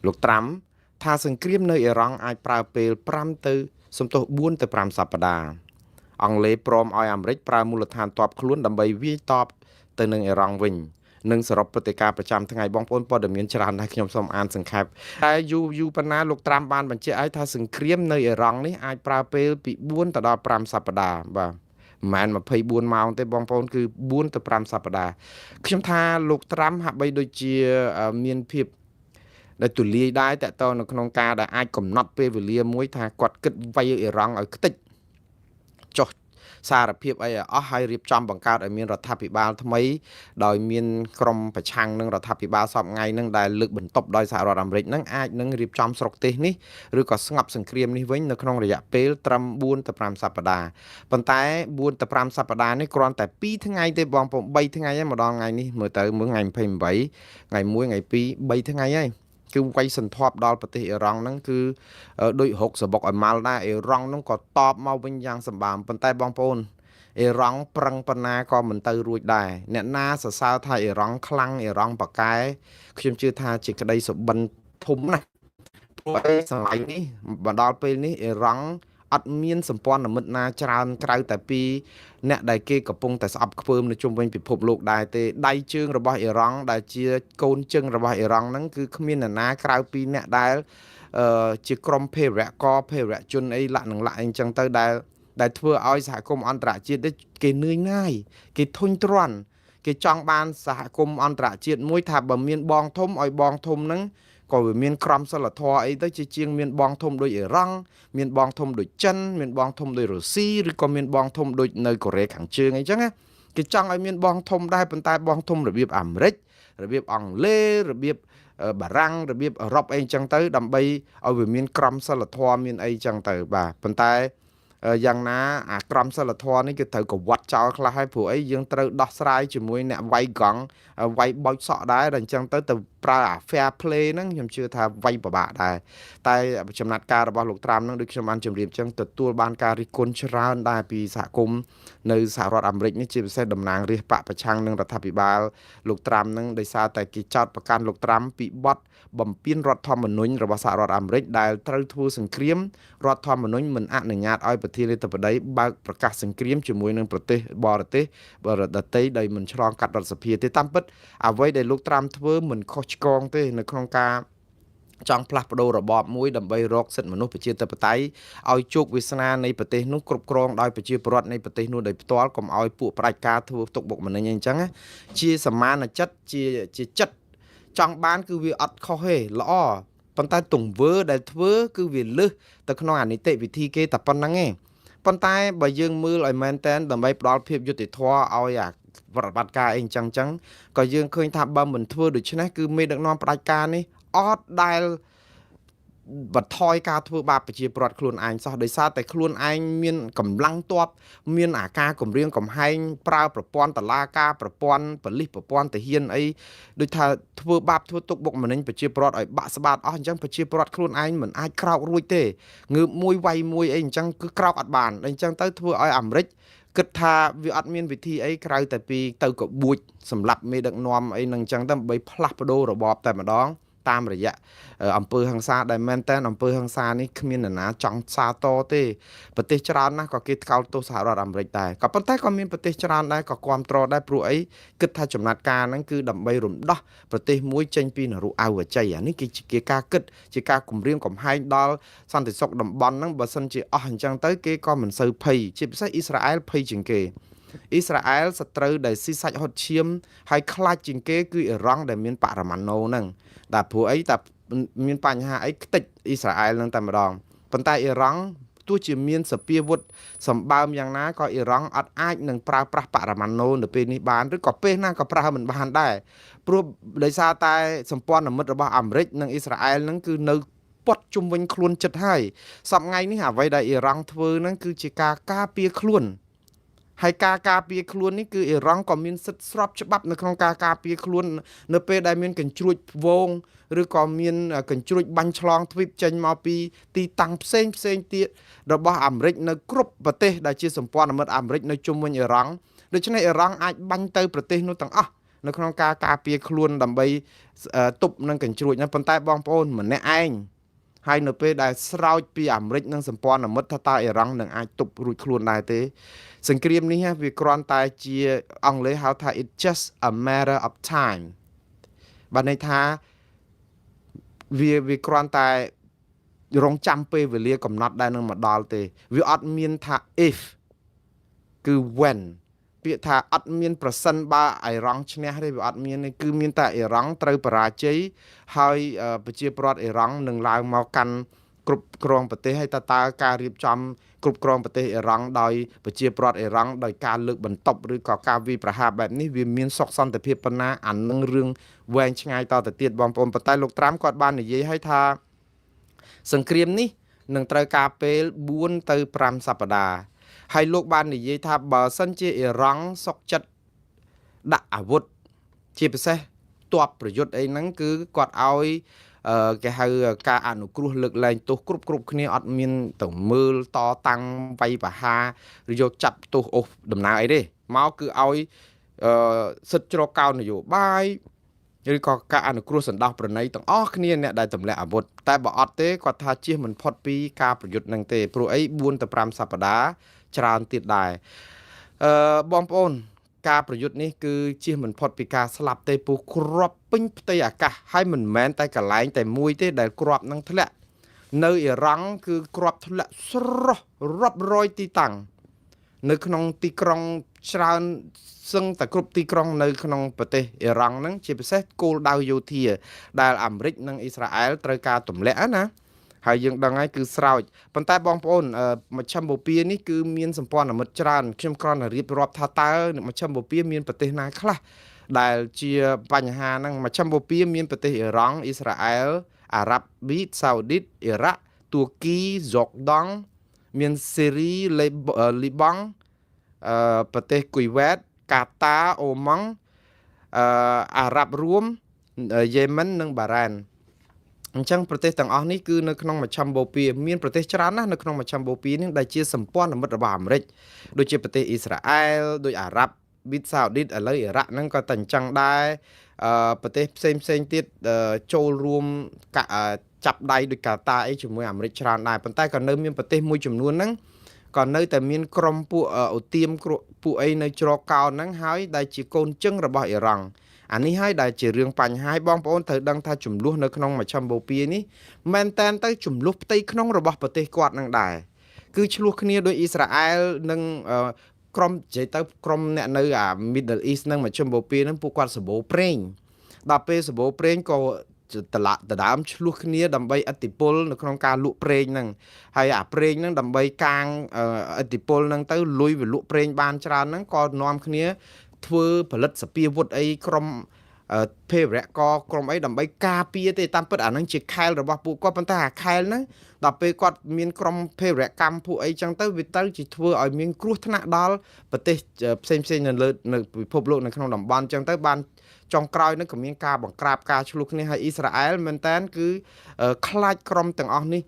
លោកត្រាំថាសង្គ្រាមនៅអ៊ីរ៉ង់អាចប្រើពេល5ទៅសំទោស4ទៅ5សប្តាហ៍អង់គ្លេសព្រមឲ្យអាមេរិកប្រើមូលដ្ឋានទ័ពខ្លួនដើម្បីវាយតបទៅនឹងអ៊ីរ៉ង់វិញនិងសរុបព្រឹត្តិការណ៍ប្រចាំថ្ងៃបងប្អូនព័ត៌មានច្រើនណាស់ខ្ញុំសូមអានសង្ខេបតែយូរយូរប៉ុណ្ណាលោកត្រាំបានបញ្ជាក់ឲ្យថាសង្គ្រាមនៅអ៊ីរ៉ង់នេះអាចប្រើពេលពី4ទៅដល់5សប្តាហ៍បាទមិនមែន24ម៉ោងទេបងប្អូនគឺ4ទៅ5សប្តាហ៍ខ្ញុំថាលោកត្រាំហាក់បីដូចជាមានភាពដែលទូលាយដែរតើតនៅក្នុងការដែលអាចកំណត់ពេលវេលាមួយថាគាត់គិតវាយអ៊ីរ៉ង់ឲ្យខ្ទេចចុះសារភាពអីឲ្យអស់ហើយរៀបចំបង្កើតឲ្យមានរដ្ឋាភិបាលថ្មីដោយមានក្រុមប្រឆាំងនឹងរដ្ឋាភិបាលសពថ្ងៃនឹងដែលលើកបន្ទប់ដោយសហរដ្ឋអាមេរិកនឹងអាចនឹងរៀបចំស្រុកទេសនេះឬក៏ស្ងប់សង្គ្រាមនេះវិញនៅក្នុងរយៈពេលត្រឹម4ទៅ5សប្តាហ៍ប៉ុន្តែ4ទៅ5សប្តាហ៍នេះគ្រាន់តែ2ថ្ងៃទេបងប្អូន3ថ្ងៃហើយម្ដងថ្ងៃនេះមើលទៅមើលថ្ងៃ28ថ្ងៃ1ថ្ងៃ2 3ថ្ងៃហើយគឺវាយសន្ធាប់ដល់ប្រទេសអ៊ីរ៉ង់ហ្នឹងគឺដូចរុកសបុកឲ្យម៉ាល់ដែរអ៊ីរ៉ង់ហ្នឹងក៏តបមកវិញយ៉ាងសម្បើមប៉ុន្តែបងប្អូនអ៊ីរ៉ង់ប្រឹងប៉ុណ្ណាក៏មិនទៅរួចដែរអ្នកណាសរសើរថាអ៊ីរ៉ង់ខ្លាំងអ៊ីរ៉ង់ប៉កែខ្ញុំជឿថាជាក្តីសុបិនធំណាស់ព្រោះអីសម័យនេះមកដល់ពេលនេះអ៊ីរ៉ង់អត់មានសម្ព័ន្ធមិត្តណាច្រើនក្រៅតែពីអ្នកដែលគេកំពុងតែស្អប់ខ្ពើមនៅជុំវិញពិភពលោកដែរទេដៃជើងរបស់អ៊ីរ៉ង់ដែលជាកូនជើងរបស់អ៊ីរ៉ង់ហ្នឹងគឺគ្មាននរណាក្រៅពីអ្នកដែលជាក្រុមភេរវកភេរវជនអីលាក់នឹងលាក់អីចឹងទៅដែលធ្វើឲ្យសហគមន៍អន្តរជាតិនេះគេនឿយណាយគេធុញទ្រាន់គេចង់បានសហគមន៍អន្តរជាតិមួយថាបើមានបងធំឲ្យបងធំហ្នឹងក៏វាមានក្រមសីលធម៌អីទៅជាជាងមានបងធំដូចអ៊ីរ៉ង់មានបងធំដូចចិនមានបងធំដូចរុស្ស៊ីឬក៏មានបងធំដូចនៅកូរ៉េខាងជើងអីចឹងណាគេចង់ឲ្យមានបងធំដែរប៉ុន្តែបងធំរបៀបអាមេរិករបៀបអង់គ្លេសរបៀបបារាំងរបៀបអឺរ៉ុបអីចឹងទៅដើម្បីឲ្យវាមានក្រមសីលធម៌មានអីចឹងទៅបាទប៉ុន្តែយ៉ាងណាអាក្រមសីលធម៌នេះគឺត្រូវកវត្តចោលខ្លះហើយព្រោះអីយើងត្រូវដោះស្រាយជាមួយអ្នកវាយកង់វាយបោចសក់ដែរដល់អញ្ចឹងទៅទៅប្រើអា fair play ហ្នឹងខ្ញុំជឿថាវាយពិបាកដែរតែចំណាត់ការរបស់លោកត្រាំហ្នឹងដូចខ្ញុំបានជម្រាបអញ្ចឹងទទួលបានការរិះគន់ច្រើនដែរពីសហគមន៍នៅសហរដ្ឋអាមេរិកនេះជាពិសេសតំណាងរាស្ត្របក្សប្រឆាំងនឹងរដ្ឋាភិបាលលោកត្រាំហ្នឹងដោយសារតែគេចោទប្រកាន់លោកត្រាំពីបទបំពានរដ្ឋធម្មនុញ្ញរបស់សហរដ្ឋអាមេរិកដែលត្រូវធ្វើសង្គ្រាមរដ្ឋធម្មនុញ្ញមិនអនុញ្ញាតឲ្យប្រធានាធិបតីបើកប្រកាសសង្គ្រាមជាមួយនឹងប្រទេសបរទេសបរដទៃដោយមិនឆ្លងកាត់រដ្ឋសភាទេតាមពិតអ្វីដែលលោកត្រាំធ្វើមិនខុសឆ្គងទេនៅក្នុងការចង់ផ្លាស់ប្ដូររបបមួយដើម្បីរកសិទ្ធិមនុស្សប្រជាធិបតេយ្យឲ្យជោគវាសនានៃប្រទេសនោះគ្រប់គ្រងដោយប្រជាពលរដ្ឋនៃប្រទេសនោះដោយផ្ទាល់កុំឲ្យពួកផ្ដាច់ការធ្វើទុកបុកម្នេញអីចឹងជាសមានចិត្តជាជាចិត្តចង់បានគឺវាអត់ខុសទេល្អប៉ុន្តែទង្វើដែលធ្វើគឺវាលឹះទៅក្នុងអនីតិវិធីគេតែប៉ុណ្្នឹងឯងប៉ុន្តែបើយើងមើលឲ្យមែនតែនដើម្បីផ្ដល់ភាពយុត្តិធម៌ឲ្យអាប្រតិបត្តិការអីចឹងចឹងក៏យើងឃើញថាបើមិនធ្វើដូច្នេះគឺមេដឹកនាំផ្ដាច់ការនេះអត់ដែលបន្ថយការធ្វើបាបប្រជាពលរដ្ឋខ្លួនឯងសោះដោយសារតែខ្លួនឯងមានកម្លាំងទ័ពមានអាការគម្រាមកំហែងប្រើប្រព័ន្ធតឡាការប្រព័ន្ធប៉ូលីសប្រព័ន្ធទាហានអីដូចថាធ្វើបាបធ្វើទុកបុកម្នេញប្រជាពលរដ្ឋឲ្យបាក់ស្បាតអស់អញ្ចឹងប្រជាពលរដ្ឋខ្លួនឯងមិនអាចក្រោករួចទេងើបមួយវាយមួយអីអញ្ចឹងគឺក្រោកអត់បានអញ្ចឹងទៅធ្វើឲ្យអាមេរិកគិតថាវាអត់មានវិធីអីក្រៅតែពីទៅកបួចសម្រាប់មេដឹកនាំអីនឹងអញ្ចឹងទៅដើម្បីផ្លាស់ប្ដូររបបតែម្ដងតាមរយៈអំពើហិង្សាដែលមែនតើអំពើហិង្សានេះគ្មាននរណាចង់សាទរទេប្រទេសច្រើនណាស់ក៏គេថ្កោលទោសសហរដ្ឋអាមេរិកដែរក៏ប៉ុន្តែក៏មានប្រទេសច្រើនដែរក៏គាំទ្រដែរព្រោះអីគិតថាចំណាត់ការហ្នឹងគឺដើម្បីរំដោះប្រទេសមួយចេញពីនរកអវជ័យអានេះគឺជាការគិតជាការគំរាមកំហែងដល់សន្តិសុខតំបន់ហ្នឹងបើសិនជាអស់អញ្ចឹងទៅគេក៏មិនសូវភ័យជាពិសេសអ៊ីស្រាអែលភ័យជាងគេអ៊ីស្រាអែលសត្រូវដែលស៊ីសាច់ហុតឈាមហើយខ្លាចជាងគេគឺអ៊ីរ៉ង់ដែលមានបរមាណូហ្នឹងតែព្រោះអីតែមានបញ្ហាអីខ្ទេចអ៊ីស្រាអែលហ្នឹងតែម្ដងប៉ុន្តែអ៊ីរ៉ង់ទោះជាមានសភាវុធសម្បើមយ៉ាងណាក៏អ៊ីរ៉ង់អត់អាចនឹងប្រើប្រាស់បរមាណូនៅពេលនេះបានឬក៏ពេលណាក៏ប្រើមិនបានដែរព្រោះដោយសារតែសម្ព័ន្ធមិត្តរបស់អាមេរិកនិងអ៊ីស្រាអែលហ្នឹងគឺនៅពាត់ជុំវិញខ្លួនចិត្តហើយសប្ងៃនេះអ្វីដែលអ៊ីរ៉ង់ធ្វើហ្នឹងគឺជាការការពារខ្លួនហើយការការពារខ្លួននេះគឺអ៊ីរ៉ង់ក៏មានសិទ្ធិស្របច្បាប់នៅក្នុងការការពារខ្លួននៅពេលដែលមានកញ្ជ្រួចវងឬក៏មានកញ្ជ្រួចបាញ់ឆ្លងទ្វីបចេញមកពីទីតាំងផ្សេងផ្សេងទៀតរបស់អាមេរិកនៅគ្រប់ប្រទេសដែលជាសម្ព័ន្ធមិត្តអាមេរិកនៅជុំវិញអ៊ីរ៉ង់ដូច្នេះអ៊ីរ៉ង់អាចបាញ់ទៅប្រទេសនោះទាំងអស់ នៅក្នុងការការពារខ្លួនដើម្បីទប់នឹងកញ្ជ្រួចហ្នឹងប៉ុន្តែបងប្អូនម្នាក់ឯងហើយនៅពេលដែលស្រោចពីអាមេរិកនិងសម្ព័ន្ធមិត្តថាតើអ៊ីរ៉ង់នឹងអាចទប់រួចខ្លួនដែរទេសង្គ្រាមនេះវាគ្រាន់តែជាអង់គ្លេសហៅថា it just a matter of time បានន័យថាវាគ្រាន់តែរងចាំពេលវេលាកំណត់ដែលនឹងមកដល់ទេវាអត់មានថា if គឺ when ពាក្យថាអត់មានប្រសិនបើអ៊ីរ៉ង់ឈ្នះទេវាអត់មានទេគឺមានតែអ៊ីរ៉ង់ត្រូវបរាជ័យហើយប្រជាពលរដ្ឋអ៊ីរ៉ង់នឹងឡើងមកកាន់គ្រប់គ្រងប្រទេសហើយតើការរៀបចំគ្រប់គ្រងប្រទេសអ៊ីរ៉ង់ដោយប្រជាពលរដ្ឋអ៊ីរ៉ង់ដោយការលើកបន្ទប់ឬក៏ការវាយប្រហារបែបនេះវាមានសុខសន្តិភាពប៉ុណ្ណាអានឹងរឿងវែងឆ្ងាយតទៅទៀតបងប្អូនប៉ុន្តែលោកត្រាំគាត់បាននិយាយឲ្យថាសង្គ្រាមនេះនឹងត្រូវការពេល4ទៅ5សប្តាហ៍ហើយលោកបាននិយាយថាបើសិនជាអ៊ីរ៉ង់សុកចិត្តដាក់អាវុធជាពិសេសទ័ពប្រយុទ្ធអីហ្នឹងគឺគាត់ឲ្យគេហៅការអនុគ្រោះលើកលែងទោសគ្រប់គ្រប់គ្នាអត់មានទៅមើលតតាំងវាយប្រហារឬយកចាប់ទោសអូសដំណើរអីទេមកគឺឲ្យសិទ្ធិជ្រកកោននយោបាយឬក៏ការអនុគ្រោះសន្តោសប្រណីទាំងអស់គ្នាអ្នកដែលទម្លាក់អាវុធតែបើអត់ទេគាត់ថាជៀសមិនផុតពីការប្រយុទ្ធនឹងទេព្រោះអី4ទៅ5សប្តាហ៍ច្រើនទៀតដែរអឺបងប្អូនការប្រយុទ្ធនេះគឺជៀសមិនផុតពីការស្លាប់ទេព្រោះគ្រាប់ពេញផ្ទៃអាកាសហើយមិនមែនតែកន្លែងតែមួយទេដែលគ្រាប់នឹងធ្លាក់នៅអ៊ីរ៉ង់គឺគ្រាប់ធ្លាក់ស្រស់រាប់រយទីតាំងនៅក្នុងទីក្រុងច្រើនសឹងតែគ្រប់ទីក្រុងនៅក្នុងប្រទេសអ៊ីរ៉ង់ហ្នឹងជាពិសេសគោលដៅយោធាដែលអាមេរិកនិងអ៊ីស្រាអែលត្រូវការទម្លាក់ណាហើយយើងដឹងហើយគឺស្រោចប៉ុន្តែបងប្អូនមជ្ឈិមបូព៌ានេះគឺមានសម្ព័ន្ធមិត្តច្រើនខ្ញុំគ្រាន់តែរៀបរាប់ថាតើមជ្ឈិមបូព៌ាមានប្រទេសណាខ្លះដែលជាបញ្ហាហ្នឹងមជ្ឈិមបូព៌ាមានប្រទេសអ៊ីរ៉ង់អ៊ីស្រាអែលអារ៉ាប៊ីសាអូឌីតអ៊ីរ៉ាក់ទួគីយ៉ូដង់មានសេរីលីបង់ប្រទេសគុយវ៉េតកាតាអូម៉ង់អារ៉ាប់រួមយេម៉ិននិងបារ៉ែនអញ្ចឹងប្រទេសទាំងអស់នេះគឺនៅក្នុងមជ្ឈិមបូព៌ាមានប្រទេសច្រើនណាស់នៅក្នុងមជ្ឈិមបូព៌ានេះដែលជាសម្ព័ន្ធមិត្តរបស់អាមេរិកដូចជាប្រទេសអ៊ីស្រាអែលដូចអារ៉ាប់ប៊ីតសាអូឌីតឥឡូវអ៊ីរ៉ាក់ហ្នឹងក៏តែអញ្ចឹងដែរប្រទេសផ្សេងផ្សេងទៀតចូលរួមចាប់ដៃដោយកាតាអីជាមួយអាមេរិកច្រើនដែរប៉ុន្តែក៏នៅមានប្រទេសមួយចំនួនហ្នឹងក៏នៅតែមានក្រុមពួកអូទៀមពួកអីនៅជ្រកកោនហ្នឹងហើយដែលជាកូនជឹងរបស់អ៊ីរ៉ង់អានេះហើយដែលជារឿងបញ្ហាបងប្អូនត្រូវដឹងថាចំនួននៅក្នុងមជ្ឈិមបូព៌ានេះមែនតែនទៅចំនួនផ្ទៃក្នុងរបស់ប្រទេសគាត់នឹងដែរគឺឆ្លោះគ្នាដោយអ៊ីស្រាអែលនិងក្រុមនិយាយទៅក្រុមអ្នកនៅអា Middle East និងមជ្ឈិមបូព៌ាហ្នឹងពួកគាត់សម្បូរប្រេងដល់ពេលសម្បូរប្រេងក៏តឡាដដើមឆ្លោះគ្នាដើម្បីឥទ្ធិពលនៅក្នុងការលក់ប្រេងហ្នឹងហើយអាប្រេងហ្នឹងដើម្បីកាងឥទ្ធិពលហ្នឹងទៅលុយវាលក់ប្រេងបានច្រើនហ្នឹងក៏នាំគ្នាធ្វើផលិតសពាវុធអីក្រុមភេរវកក្រុមអីដើម្បីការពារទេតាមពិតអាហ្នឹងជាខែលរបស់ពួកគាត់ប៉ុន្តែអាខែលហ្នឹងដល់ពេលគាត់មានក្រុមភេរវកម្មពួកអីចឹងទៅវាទៅជាធ្វើឲ្យមានគ្រោះថ្នាក់ដល់ប្រទេសផ្សេងផ្សេងនៅលើនៅពិភពលោកនៅក្នុងតំបន់ចឹងទៅបានចុងក្រោយនឹងក៏មានការបង្ក្រាបការឆ្លោះគ្នាហើយអ៊ីស្រាអែលមែនតើគឺខ្លាចក្រុមទាំងអស់នេះ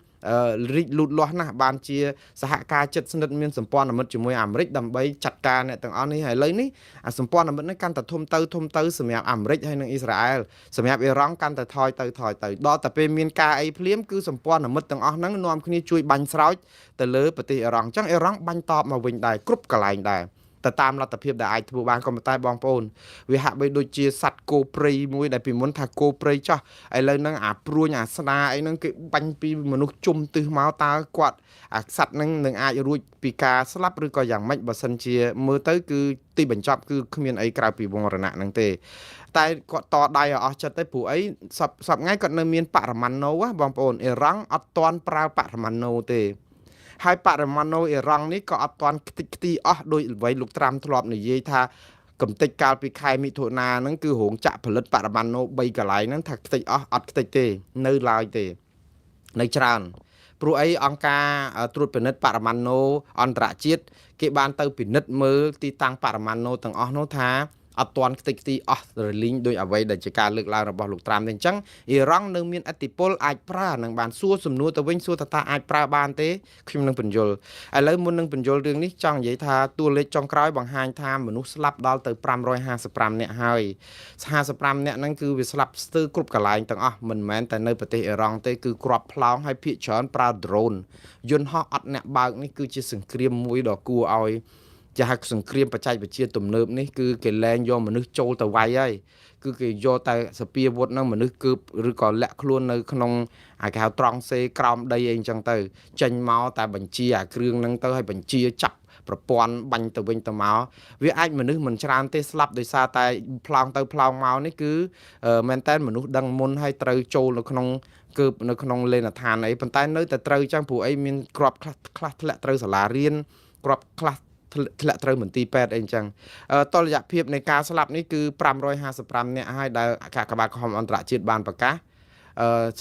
រីកលូតលាស់ណាស់បានជាសហការជិតស្និទ្ធមានសម្ព័ន្ធមិត្តជាមួយអាមេរិកដើម្បីចាត់ការអ្នកទាំងអស់នេះហើយឥឡូវនេះអាសម្ព័ន្ធមិត្តនេះកាន់តែធំទៅធំទៅសម្រាប់អាមេរិកហើយនិងអ៊ីស្រាអែលសម្រាប់អ៊ីរ៉ង់កាន់តែថយទៅថយទៅដល់តែពេលមានការអីភ្លាមគឺសម្ព័ន្ធមិត្តទាំងអស់ហ្នឹងនាំគ្នាជួយបាញ់ស្រោចទៅលើប្រទេសអ៊ីរ៉ង់អញ្ចឹងអ៊ីរ៉ង់បាញ់តបមកវិញដែរគ្រប់កន្លែងដែរទៅតាមលទ្ធភាពដែលអាចធ្វើបានក៏ប៉ុន្តែបងប្អូនវាហាក់បីដូចជាសត្វគោព្រៃមួយដែលពីមុនថាគោព្រៃចោះឥឡូវហ្នឹងអាព្រួញអាស្ដាអីហ្នឹងគេបាញ់ពីមនុស្សជុំទិសមកតើគាត់អាសត្វហ្នឹងនឹងអាចរួចពីការស្លាប់ឬក៏យ៉ាងម៉េចបើសិនជាមើលទៅគឺទីបញ្ចប់គឺគ្មានអីក្រៅពីវងរណៈហ្នឹងទេតែគាត់តដៃឲ្យអស់ចិត្តទៅព្រោះអីសពសពថ្ងៃគាត់នៅមានបរមាណូបងប្អូនអ៊ីរ៉ង់អត់ទាន់ប្រើបរមាណូទេហើយបរមាណូអ៊ីរ៉ង់នេះក៏អត់ទាន់ខ្ទេចខ្ទីអស់ដោយអ្វីលោកត្រាំធ្លាប់និយាយថាកំតិចកាលពីខែមិថុនាហ្នឹងគឺរោងចក្រផលិតបរមាណូ3កន្លែងហ្នឹងថាខ្ទេចអស់អត់ខ្ទេចទេនៅឡើយទេនៅច្រើនព្រោះអីអង្គការត្រួតពិនិត្យបរមាណូអន្តរជាតិគេបានទៅពិនិត្យមើលទីតាំងបរមាណូទាំងអស់នោះថា អត់ទាន់ខ្ទេចខ្ទីអស់រលីងដោយអ្វីដែលជាការលើកឡើងរបស់លោកត្រាំទេអញ្ចឹងអ៊ីរ៉ង់នៅមានឥទ្ធិពលអាចប្រើនឹងបានសួរសំណួរទៅវិញសួរថាតើអាចប្រើបានទេខ្ញុំនឹងបញ្យល់ឥឡូវមុននឹងបញ្យល់រឿងនេះចង់និយាយថាតួលេខចុងក្រោយបង្ហាញថាមនុស្សស្លាប់ដល់ទៅ555នាក់ហើយ55នាក់ហ្នឹងគឺវាស្លាប់ស្ទើរគ្រប់កន្លែងទាំងអស់មិនមែនតែនៅប្រទេសអ៊ីរ៉ង់ទេគឺគ្រាប់ផ្លោងហើយភាគច្រើនប្រើ drone យន្តហោះអត់អ្នកបើកនេះគឺជាសង្គ្រាមមួយដ៏គួរឲ្យចាស់សង្គ្រាមបច្ចេកវិទ្យាទំនើបនេះគឺគេលែងយកមនុស្សចូលទៅវាយហើយគឺគេយកតែសពាវុធហ្នឹងមនុស្សគឺឬក៏លាក់ខ្លួននៅក្នុងអាគេហៅត្រង់សេក្រោមដីអីអញ្ចឹងទៅចេញមកតែបញ្ជាអាគ្រឿងហ្នឹងទៅឲ្យបញ្ជាចាប់ប្រព័ន្ធបាញ់ទៅវិញទៅមកវាអាចមនុស្សមិនច្រើនទេស្លាប់ដោយសារតែផ្លោងទៅផ្លោងមកនេះគឺមែនតើមនុស្សដឹងមុនហើយត្រូវចូលនៅក្នុងគឺនៅក្នុងលេនដ្ឋានអីប៉ុន្តែនៅតែត្រូវចឹងព្រោះអីមានក្របខ្លះខ្លះធ្លាក់ត្រូវសាលារៀនក្របខ្លះធ្លាក់ត្រូវមន្ទីរពេទ្យអីចឹងតលយៈភាពនៃការស្លាប់នេះគឺ555នាក់ហើយដែលកាកបាទក្រហមអន្តរជាតិបានប្រកាស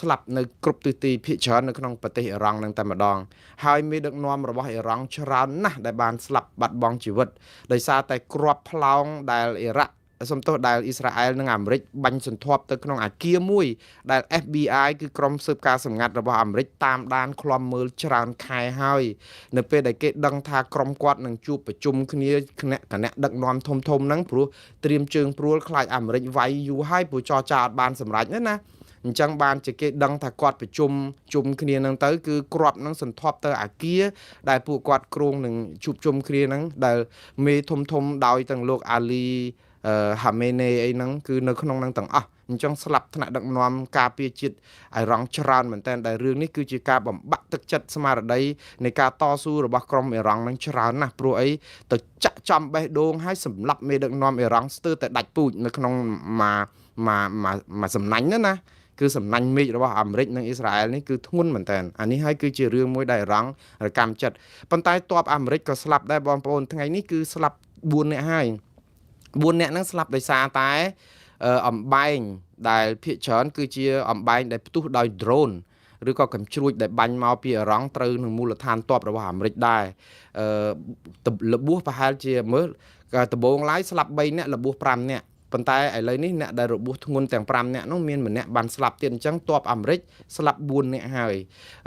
ស្លាប់នៅគ្រប់ទិសទីភាគច្រើននៅក្នុងប្រទេសអ៊ីរ៉ង់នឹងតែម្ដងហើយមេដឹកនាំរបស់អ៊ីរ៉ង់ច្រើនណាស់ដែលបានស្លាប់បាត់បង់ជីវិតដោយសារតែគ្រាប់ផ្លោងដែលអ៊ីរ៉ាក់សំទោសដែលអ៊ីស្រាអែលនិងអាមេរិកបាញ់សន្ធាប់ទៅក្នុងអាគារមួយដែល FBI គឺក្រុមស៊ើបការសម្ងាត់របស់អាមេរិកតាមដានឃ្លាំមើលច្រើនខែហើយនៅពេលដែលគេដឹងថាក្រុមគាត់នឹងជួបប្រជុំគ្នាគណៈគណៈដឹកនាំធំធំហ្នឹងព្រោះត្រៀមជើងព្រួលខ្លាចអាមេរិកវាយយូរហើយព្រោះចរចាអត់បានសម្រេចទេណាអញ្ចឹងបានជាគេដឹងថាគាត់ប្រជុំជុំគ្នានឹងទៅគឺគ្រាប់នឹងសន្ធាប់ទៅអាគារដែលពួកគាត់គ្រោងនឹងជួបជុំគ្នានឹងដែលមេធំធំដោយទាំងលោកអាលីហាមេនេអីហ្នឹងគឺនៅក្នុងហ្នឹងទាំងអស់អញ្ចឹងស្លាប់ថ្នាក់ដឹកនាំការពារជាតិអ៊ីរ៉ង់ច្រើនមែនតើដែលរឿងនេះគឺជាការបំបាក់ទឹកចិត្តស្មារតីនៃការតស៊ូរបស់ក្រុមអ៊ីរ៉ង់ហ្នឹងច្រើនណាស់ព្រោះអីទៅចាក់ចំបេះដូងហើយសម្លាប់មេដឹកនាំអ៊ីរ៉ង់ស្ទើរតែដាច់ពូជនៅក្នុងមួយមួយមួយសំណាញ់ហ្នឹងណាគឺសំណាញ់មេឃរបស់អាមេរិកនិងអ៊ីស្រាអែលនេះគឺធ្ងន់មែនតើអានេះហើយគឺជារឿងមួយដែលអ៊ីរ៉ង់រកម្មចិត្តប៉ុន្តែទ័ពអាមេរិកក៏ស្លាប់ដែរបងប្អូនថ្ងៃនេះគឺស្លាប់4នាក់ហើយ4នាក់ហ្នឹងស្លាប់ដោយសារតែអំបែងដែលភាគច្រើនគឺជាអំបែងដែលផ្ទុះដោយ drone ឬក៏កំជ្រួចដែលបាញ់មកពីអ៊ីរ៉ង់ត្រូវនឹងមូលដ្ឋានទ័ពរបស់អាមេរិកដែរអឺរបួសប្រហែលជាមើលដំបូងឡើយស្លាប់3នាក់របួស5នាក់ប៉ុន្តែឥឡូវនេះអ្នកដែលរបួសធ្ងន់ទាំង5នាក់នោះមានម្នាក់បានស្លាប់ទៀតអញ្ចឹងទ័ពអាមេរិកស្លាប់4នាក់ហើយ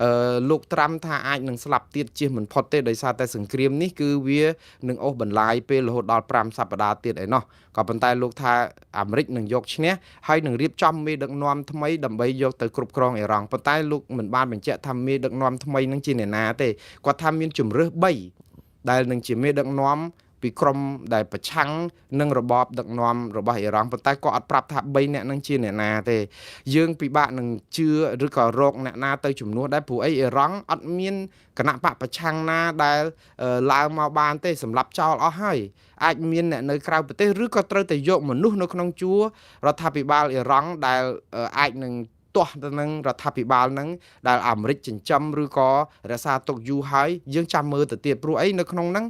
អឺលោកត្រាំថាអាចនឹងស្លាប់ទៀតជៀសមិនផុតទេដោយសារតែសង្គ្រាមនេះគឺវានឹងអូសបន្លាយពេលរហូតដល់5សប្តាហ៍ទៀតឯណោះក៏ប៉ុន្តែលោកថាអាមេរិកនឹងយកឈ្នះហើយនឹងរៀបចំមេដឹកនាំថ្មីដើម្បីយកទៅគ្រប់គ្រងអ៊ីរ៉ង់ប៉ុន្តែលោកមិនបានបញ្ជាក់ថាមេដឹកនាំថ្មីនឹងជាអ្នកណាទេគាត់ថាមានជំរើស3ដែលនឹងជាមេដឹកនាំពីក្រុមដែលប្រឆាំងនឹងរបបដឹកនាំរបស់អ៊ីរ៉ង់ប៉ុន្តែក៏អត់ប្រាប់ថា3អ្នកនឹងជាអ្នកណាទេយើងពិបាកនឹងជឿឬក៏រកអ្នកណាទៅជំនួសដែរព្រោះអីអ៊ីរ៉ង់អត់មានគណៈបកប្រឆាំងណាដែលឡើងមកបានទេសម្រាប់ចោលអស់ហើយអាចមានអ្នកនៅក្រៅប្រទេសឬក៏ត្រូវតែយកមនុស្សនៅក្នុងជួររដ្ឋាភិបាលអ៊ីរ៉ង់ដែលអាចនឹងទាស់ទៅនឹងរដ្ឋាភិបាលនឹងដែលអាមេរិកចិញ្ចឹមឬក៏រក្សាទុកយូរហើយយើងចាំមើលទៅទៀតព្រោះអីនៅក្នុងហ្នឹង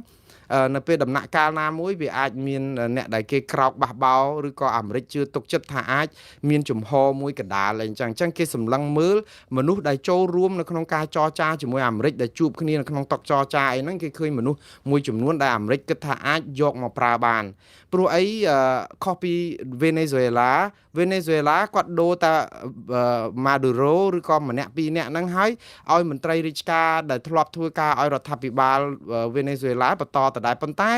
នៅពេលដំណាក់កាលណាមួយវាអាចមានអ្នកដែលគេក្រោកបះបោឬក៏អាមេរិកជឿទុកចិត្តថាអាចមានជំហរមួយកណ្ដាលអីចឹងអញ្ចឹងគេសម្លឹងមើលមនុស្សដែលចូលរួមនៅក្នុងការចរចាជាមួយអាមេរិកដែលជួបគ្នានៅក្នុងតុចរចាអីហ្នឹងគេឃើញមនុស្សមួយចំនួនដែលអាមេរិកគិតថាអាចយកមកប្រើបានព្រោះអីខុសពីវេណេស៊ុយអេឡាវេណេស៊ុយអេឡាគាត់ដូរតាម៉ាឌូរ៉ូឬក៏ម្នាក់ពីរនាក់ហ្នឹងហើយឲ្យមន្ត្រីរាជការដែលធ្លាប់ធ្វើការឲ្យរដ្ឋាភិបាលវេណេស៊ុយអេឡាបន្តដដែលប៉ុន្តែ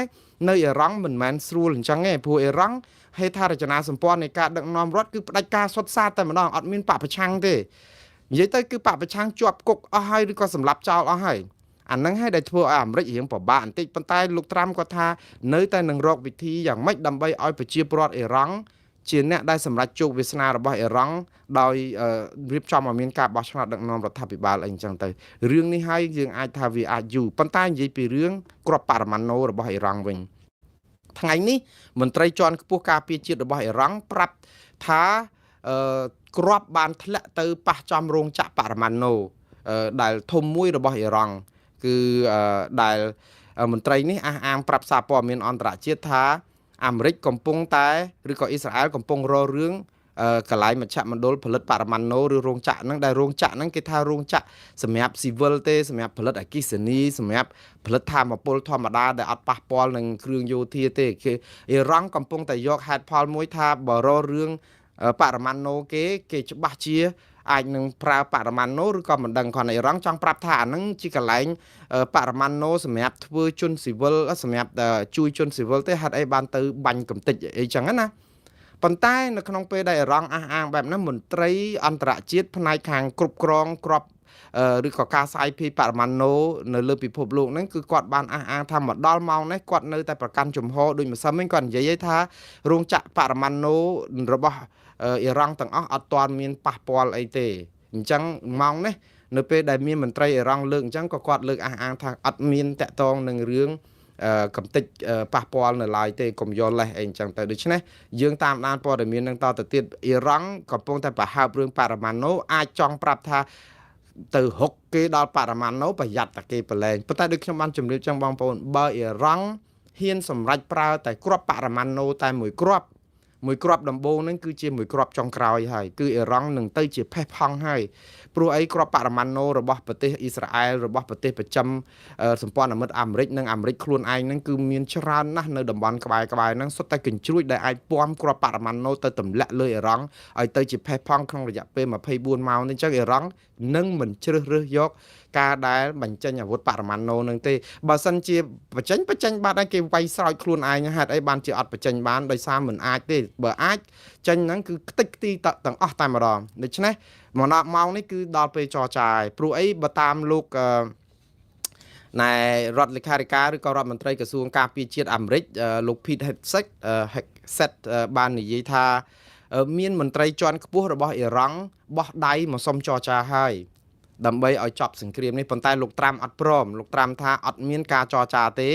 នៅអ៊ីរ៉ង់មិនមែនស្រួលអញ្ចឹងទេព្រោះអ៊ីរ៉ង់ហេដ្ឋារចនាសម្ព័ន្ធនៃការដឹកនាំរដ្ឋគឺផ្ដាច់ការសុទ្ធសាធតែម្ដងអត់មានបកប្រឆាំងទេនិយាយទៅគឺបកប្រឆាំងជាប់គុកអស់ហើយឬក៏សម្លាប់ចោលអស់ហើយអាហ្នឹងហើយដែលធ្វើឲ្យអាមេរិករៀងពិបាកបន្តិចប៉ុន្តែលោកត្រាំគាត់ថានៅតែនឹងរកវិធីយ៉ាងម៉េចដើម្បីឲ្យប្រជាពលរដ្ឋអ៊ីរ៉ង់ជាអ្នកដែលសម្រេចជោគវាសនារបស់អ៊ីរ៉ង់ដោយរៀបចំឲ្យមានការបោះឆ្នោតដឹកនាំរដ្ឋាភិបាលអីចឹងទៅរឿងនេះហើយយើងអាចថាវាអាចយូរប៉ុន្តែនិយាយពីរឿងគ្រាប់បរមាណូរបស់អ៊ីរ៉ង់វិញថ្ងៃនេះមន្ត្រីជាន់ខ្ពស់ការពារជាតិរបស់អ៊ីរ៉ង់ប្រាប់ថាគ្រាប់បានធ្លាក់ទៅប៉ះចំរោងចក្របរមាណូដែលធំមួយរបស់អ៊ីរ៉ង់គឺដែលមន្ត្រីនេះអះអាងប្រាប់សារព័ត៌មានអន្តរជាតិថាអាមេរិកកំពុងតែឬក៏អ៊ីស្រាអែលកំពុងរករឿង កន្លែងមជ្ឈមណ្ឌលផលិតបរមាណូឬរោងចក្រហ្នឹងដែលរោងចក្រហ្នឹងគេថារោងចក្រសម្រាប់ស៊ីវិលទេសម្រាប់ផលិតអគ្គិសនីសម្រាប់ផលិតធម្មពលធម្មតាដែលអត់ប៉ះពាល់នឹងគ្រឿងយោធាទេគេអ៊ីរ៉ង់កំពុងតែយកហេតុផលមួយថាបើរករឿងបរមាណូគេគេច្បាស់ជាអាចនឹងប្រើបរមាណូឬក៏មិនដឹងគ្រាន់តែអ៊ីរ៉ង់ចង់ប្រាប់ថាអាហ្នឹងជាកន្លែងបរមាណូសម្រាប់ធ្វើជនស៊ីវិលសម្រាប់ជួយជនស៊ីវិលទេហេតុអីបានទៅបាញ់កំទេចអីចឹងណាប៉ុន្តែនៅក្នុងពេលដែលអ៊ីរ៉ង់អះអាងបែបហ្នឹងមន្ត្រីអន្តរជាតិផ្នែកខាងគ្រប់គ្រងក្របឬក៏ការសាយភាយបរមាណូនៅលើពិភពលោកហ្នឹងគឺគាត់បានអះអាងថាមកដល់ម៉ោងនេះគាត់នៅតែប្រកាន់ជំហរដូចម្សិលមិញគាត់និយាយថារោងចក្របរមាណូរបស់អ៊ីរ៉ង់ទាំងអស់អត់ទាន់មានប៉ះពាល់អីទេអញ្ចឹងម៉ោងនេះនៅពេលដែលមានមន្ត្រីអ៊ីរ៉ង់លើកអញ្ចឹងក៏គាត់លើកអះអាងថាអត់មានតាក់ទងនឹងរឿងកំតិចប៉ះពាល់នៅឡើយទេកុំយកលេសអីអញ្ចឹងទៅដូច្នេះយើងតាមដានព័ត៌មាននឹងតទៅទៀតអ៊ីរ៉ង់កំពុងតែប្រហើបរឿងបរមាណូអាចចង់ប្រាប់ថាទៅហុកគេដល់បរមាណូប្រយ័ត្នតែគេប្រឡែងប៉ុន្តែដូចខ្ញុំបានជម្រាបចឹងបងប្អូនបើអ៊ីរ៉ង់ហ៊ានសម្រេចប្រើតែគ្រាប់បរមាណូតែមួយគ្រាប់មួយគ្រាប់ដំបូងហ្នឹងគឺជាមួយគ្រាប់ចុងក្រោយហើយគឺអ៊ីរ៉ង់នឹងទៅជាផេះផង់ហើយព្រោះអីគ្រាប់បរមាណូរបស់ប្រទេសអ៊ីស្រាអែលរបស់ប្រទេសប្រចាំសម្ព័ន្ធមិត្តអាមេរិកនិងអាមេរិកខ្លួនឯងហ្នឹងគឺមានច្រើនណាស់នៅតំបន់ក្បែរក្បែរហ្នឹងសុទ្ធតែកញ្ជ្រួចដែលអាចពំគ្រាប់បរមាណូទៅទម្លាក់លើអ៊ីរ៉ង់ឲ្យទៅជាផេះផង់ក្នុងរយៈពេល24ម៉ោងនេះអញ្ចឹងអ៊ីរ៉ង់នឹងមិនជ្រើសរើសយកការដែលបញ្ចេញអាវុធបរមាណូនឹងទេបើសិនជាបញ្ចេញបាត់ហើយគេវាយស្រោចខ្លួនឯងហេតុអីបានជាអត់បញ្ចេញបានដោយសារមិនអាចទេបើអាចចេញហ្នឹងគឺខ្ទេចខ្ទីទាំងអស់តែម្ដងដូច្នេះមកដល់ម៉ោងនេះគឺដល់ពេលចរចាហើយព្រោះអីបើតាមលោកណែរដ្ឋលេខាធិការឬក៏រដ្ឋមន្ត្រីក្រសួងការពារជាតិអាមេរិកលោក Pete Hegseth បាននិយាយថាមានមន្ត្រីជាន់ខ្ពស់របស់អ៊ីរ៉ង់បោះដៃមកសុំចរចាហើយដើម្បីឲ្យចប់សង្គ្រាមនេះប៉ុន្តែលោកត្រាំអត់ព្រមលោកត្រាំថាអត់មានការចរចាទេ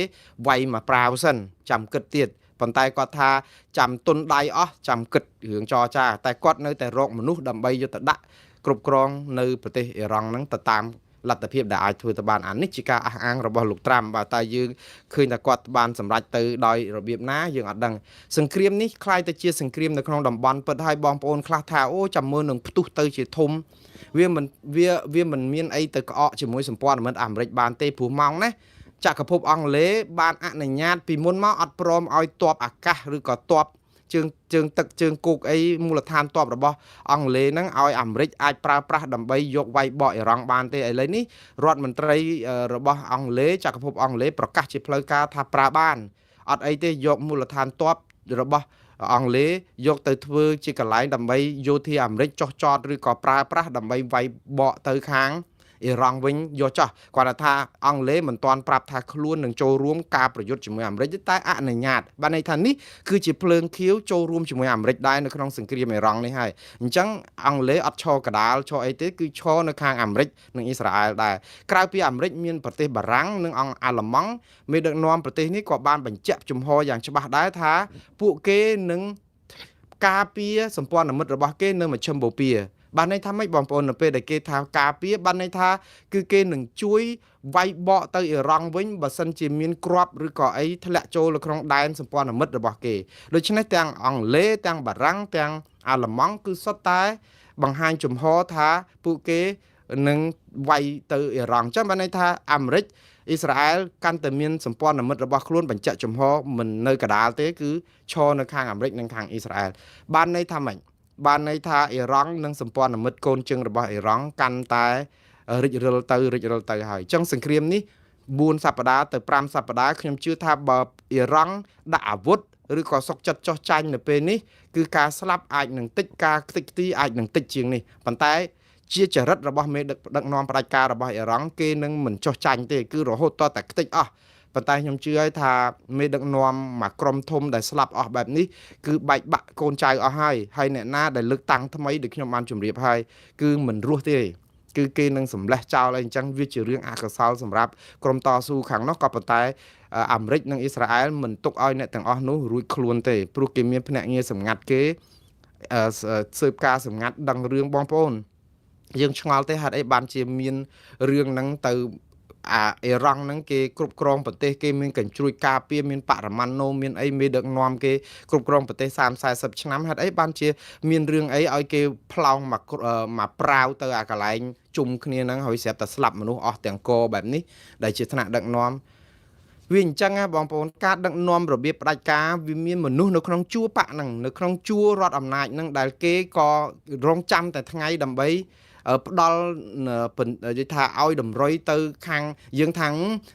វាយមកប្រាវសិនចាំគិតទៀតប៉ុន្តែគាត់ថាចាំទុនដៃអស់ចាំគិតរឿងចរចាតែគាត់នៅតែរកមនុស្សដើម្បីយកទៅដាក់គ្រប់គ្រងនៅប្រទេសអ៊ីរ៉ង់ហ្នឹងទៅតាមលទ្ធភាពដែលអាចធ្វើទៅបានអានេះជាការអះអាងរបស់លោកត្រាំបាទតែយើងឃើញថាគាត់បានសម្រេចទៅដោយរបៀបណាយើងអត់ដឹងសង្គ្រាមនេះคล้ายទៅជាសង្គ្រាមនៅក្នុងតំបន់ពិតហើយបងប្អូនខ្លះថាអូចាំមើលនឹងផ្ទុះទៅជាធំវាមិនវាមិនមានអីទៅក្អកជាមួយសម្ព័ន្ធមិត្តអាមេរិកបានទេព្រោះម៉ោងនេះចក្រភពអង់គ្លេសបានអនុញ្ញាតពីមុនមកអត់ព្រមឲ្យទ័ពអាកាសឬក៏ទ័ពជើងទឹកជើងគោកអីមូលដ្ឋានទ័ពរបស់អង់គ្លេសហ្នឹងឲ្យអាមេរិកអាចប្រើប្រាស់ដើម្បីយកវាយបកអ៊ីរ៉ង់បានទេឥឡូវនេះរដ្ឋមន្ត្រីរបស់អង់គ្លេសចក្រភពអង់គ្លេសប្រកាសជាផ្លូវការថាប្រើបានអត់អីទេយកមូលដ្ឋានទ័ពរបស់អង់គ្លេសយកទៅធ្វើជាកន្លែងដើម្បីយោធាអាមេរិកចុះចតឬក៏ប្រើប្រាស់ដើម្បីវាយបកទៅខាងអ៊ីរ៉ង់វិញយកចោះគាត់ថាអង់គ្លេសមិនទាន់ប្រាប់ថាខ្លួននឹងចូលរួមការប្រយុទ្ធជាមួយអាមេរិកទេតែអនុញ្ញាតបានន័យថានេះគឺជាភ្លើងខៀវចូលរួមជាមួយអាមេរិកដែរនៅក្នុងសង្គ្រាមអ៊ីរ៉ង់នេះហើយអញ្ចឹងអង់គ្លេសអត់ឈរកដាលឈរអីទេគឺឈរនៅខាងអាមេរិកនិងអ៊ីស្រាអែលដែរក្រៅពីអាមេរិកមានប្រទេសបារាំងនិងអង្គអាល្លឺម៉ង់មេដឹកនាំប្រទេសនេះក៏បានបញ្ជាក់ជំហរយ៉ាងច្បាស់ដែរថាពួកគេនឹងការពារសម្ព័ន្ធមិត្តរបស់គេនៅមជ្ឈិមបូព៌ាបានន័យថាម៉េចបងប្អូននៅពេលដែលគេថាការពារបានន័យថាគឺគេនឹងជួយវាយបកទៅអ៊ីរ៉ង់វិញបើសិនជាមានគ្រាប់ឬក៏អីធ្លាក់ចូលនៅក្នុងដែនសម្ព័ន្ធមិត្តរបស់គេដូច្នេះទាំងអង់គ្លេសទាំងបារាំងទាំងអាល្លឺម៉ង់គឺសុទ្ធតែបង្ហាញជំហរថាពួកគេនឹងវាយទៅអ៊ីរ៉ង់ចឹងបានន័យថាអាមេរិកអ៊ីស្រាអែលកាន់តែមានសម្ព័ន្ធមិត្តរបស់ខ្លួនបញ្ជាក់ជំហរមិននៅកដាលទេគឺឈរនៅខាងអាមេរិកនិងខាងអ៊ីស្រាអែលបានន័យថាម៉េចបានន័យថាអ៊ីរ៉ង់និងសម្ព័ន្ធមិត្តកូនជើងរបស់អ៊ីរ៉ង់កាន់តែរិចរិលទៅរិចរិលទៅហើយអញ្ចឹងសង្គ្រាមនេះ4សប្តាហ៍ទៅ5សប្តាហ៍ខ្ញុំជឿថាបើអ៊ីរ៉ង់ដាក់អាវុធឬក៏សុកចិត្តចោះចាញ់នៅពេលនេះគឺការស្លាប់អាចនឹងតិចការខ្ទេចខ្ទីអាចនឹងតិចជាងនេះប៉ុន្តែជាចរិតរបស់មេដឹកនាំផ្ដាច់ការរបស់អ៊ីរ៉ង់គេនឹងមិនចោះចាញ់ទេគឺរហូតតតែខ្ទេចអស់ប៉ុន្តែខ្ញុំជឿហើយថាមេដឹកនាំមួយក្រុមធំដែលស្លាប់អស់បែបនេះគឺបែកបាក់កូនចៅអស់ហើយហើយអ្នកណាដែលលើកតាំងថ្មីដូចខ្ញុំបានជម្រាបហើយគឺមិនរស់ទេគឺគេនឹងសម្លេះចោលអីអញ្ចឹងវាជារឿងអកុសលសម្រាប់ក្រុមតស៊ូខាងនោះក៏ប៉ុន្តែអាមេរិកនិងអ៊ីស្រាអែលមិនទុកឲ្យអ្នកទាំងអស់នោះរួចខ្លួនទេព្រោះគេមានភ្នាក់ងារសម្ងាត់គេស៊ើបការសម្ងាត់ដឹងរឿងបងប្អូនយើងឆ្ងល់ទេហេតុអីបានជាមានរឿងហ្នឹងទៅ អាអ៊ីរ៉ង់ហ្នឹងគេគ្រប់គ្រងប្រទេសគេមានកញ្ជ្រួចការពារមានបរមាណូមានអីមេដឹកនាំគេគ្រប់គ្រងប្រទេស30 40ឆ្នាំហេតុអីបានជាមានរឿងអីឲ្យគេផ្លោងមកមកប្រាវទៅអាកន្លែងជុំគ្នាហ្នឹងហើយស្រាប់តែស្លាប់មនុស្សអស់ទាំងកបែបនេះដែលជាថ្នាក់ដឹកនាំវាអញ្ចឹងណាបងប្អូនការដឹកនាំរបៀបផ្ដាច់ការវាមានមនុស្សនៅក្នុងជួរបកហ្នឹងនៅក្នុងជួររដ្ឋអំណាចហ្នឹងដែលគេក៏រងចាំតែថ្ងៃដើម្បីផ្ដល់និយាយថាឲ្យតម្រុយទៅខាងយើងថាង